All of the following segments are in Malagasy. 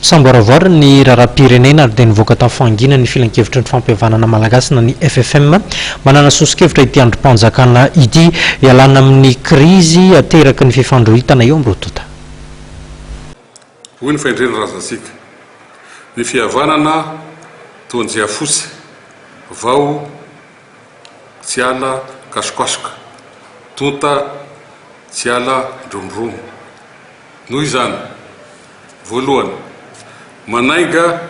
Samboaravoara ny raharaham-pirenena ary dia nivoaka tamin'ny fahanginany ny Filankevitry ny Fampihavanana Malagasy na ny FFM. Manana soso-kevitra ity andrim-panjakana ity hialana amin'ny krizy ateraky ny fifandroritana eo amin'ny roa tonta. Hoy ny fahendren'ny razantsika, Ny fihavanana toa ny jiafotsy vao tsy ala kasokasoka, tonta tsy ala dromodromo. Noho izany, voalohany, manainga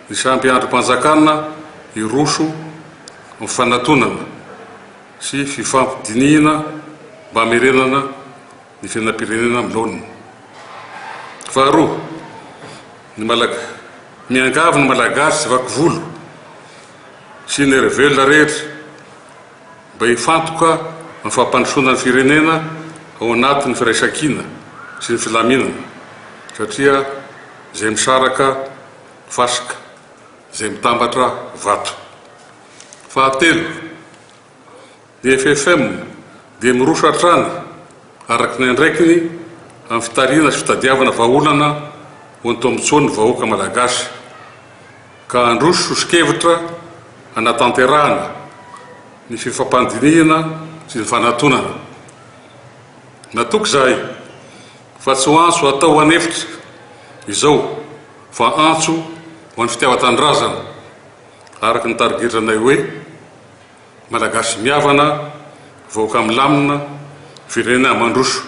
ny samby andrim-panjakana hiroso amin'ny fanatonana sy fifampidinihina mba hamerenana ny fiainam-pirenena amin'ny laoniny. Faharoa, ny Malag. Miangavy ny Malagasy vakivolo sy ny herivelona rehetra mba hifantoka amin'ny fampandrosoana ny firenena ao anatin'ny firaisankina sy ny filaminana satria izay misaraka fasika, izay mitambatra vato. Fahatelo, ny FFM dia miroso hatrany araka ny andraikiny amin'ny fitarihana sy fitadiavana vahaolana ho an'ny tombontsoan'ny vahoaka malagasy ka handroso soso-kevitra hanatanterahana ny fifampandinihina sy ny fanatonana. Natoky izahay fa tsy ho antso atao an'efitra izao fa antso ho an'ny fitiavan-tanindrazana araka ny tarigetranay hoe Malagasy mihavana, vahoaka milamina, firenena mandroso.